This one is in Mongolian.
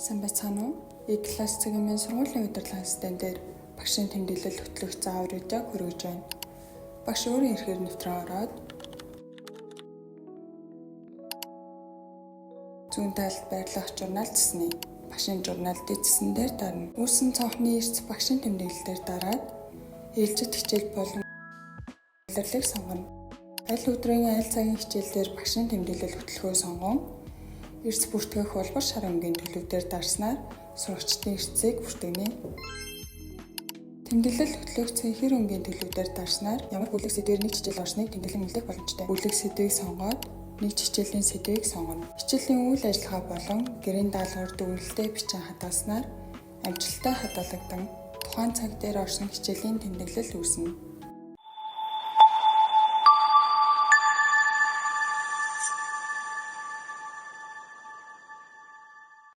Сайн байцгаана уу? E-класс цэгийн сургуулийн удирдлагын систем дээр багшийн тэмдэглэл хөтлөх заавар видеог хүргэж байна. Багш өөрийн эрхээр нэвтрэн ороод зүүн талд байрлах журнал цэсний багшийн журнал дэд цэсэн дээр дарна. Үүсэн цонхны эрс багшийн тэмдэглэл дээр дараад ээлжит хичээл болон улирлыг сонгоно. Аль өдрийн аль цагийн хичээл дээр багшийн тэмдэглэл хөтлөхөө сонгон эрс бүртгэх улбар шар өнгийн төлөв дээр дарснаар сурагчдын эрсийг бүртгэнэ. Тэмдэглэл хөтлөх цэнхэр өнгийн төлөв дээр дарснаар ямар бүлэг сэдвээр нэг хичээл орсныг тэмдэглэн үлдэх боломжтой. Бүлэг сэдвийг сонгоод нэг хичээлийн сэдвийг сонгоно. Хичээлийн үйл ажиллагаа болон гэрийн даалгавар дүгнэлтээ бичин хадгалснаар амжилттай хадгалагдан тухайн цаг дээр орсон хичээлийн тэмдэглэл үүснэ.